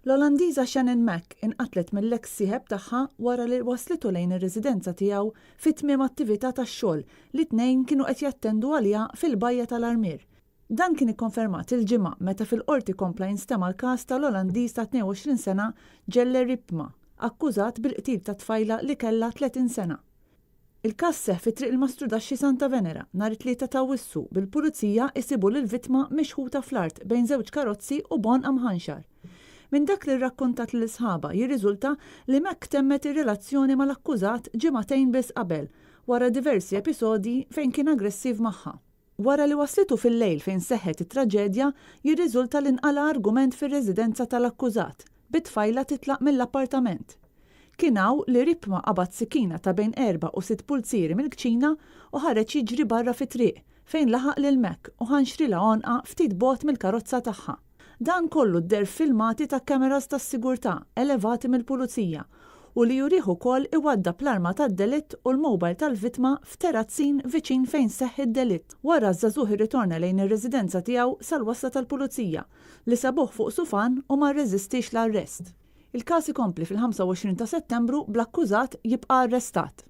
L-Olandiża Shannon Mack inqatlet mill-eks sieħeb tagħha wara li wasslitu lejn ir-residenza tiegħu fi tmiem attività tax-xogħol li t-tnejn kienu qed jattendu għaliha fil-Bajja tal-Armier. Dan kien ikkonfermat il-Ġimgħa meta fil-Qorti kompla jinstema' l-każ tal-Olandiż ta' 22 sena Jelle Ripma, akkużat bil-qtil ta' tfajla li kellha 30 sena. Il-każ seħħ fi Triq il-Mastrudaxxi Santa Venera nhar it-Tlieta t'Awwissu bil-Pulizija jsibu lill-vittma mixħuta fl-art bejn żewġ karozzi u b'għonqha mħanxar. Minn dak li rrakkontat lil sħabha jirriżulta li Mack temmet ir-relazzjoni mal-akkużat ġimagħtejn biss qabel wara diversi episodji fejn kien aggressiv magħha. Wara li waslitu fil-lejl fejn seħħet it-traġedja, jirriżulta li nqala' argument fir-residenza tal-akkużat, bit-tfajla titlaq mill-appartament. Kien hawn li Ripma qabad sikkina ta' bejn erba' u sitt pulzieri mill-kċina u ħareġ jiġri barra fit-triq, fejn laħaq lil Mack u ħanxrilha għonqha ftit bogħod mill-karozza tagħha. Dan kollu deher f'filmati ta' cameras tas-sigurtà elevati mill-Pulizija u li jurih ukoll iwaddab l-arma tad-delitt u l-mobile tal-vittma f'terazzin viċin fejn seħħ id-delitt. Wara ż-żagħżugħ irritorna lejn ir-residenza tiegħu sal-wasla tal-Pulizija, li sabuh fuq sufan u ma rreżistiex l-arrest. Il-każ ikompli fil-25 ta' Settembru bl-akkużat jibqa' arrestat.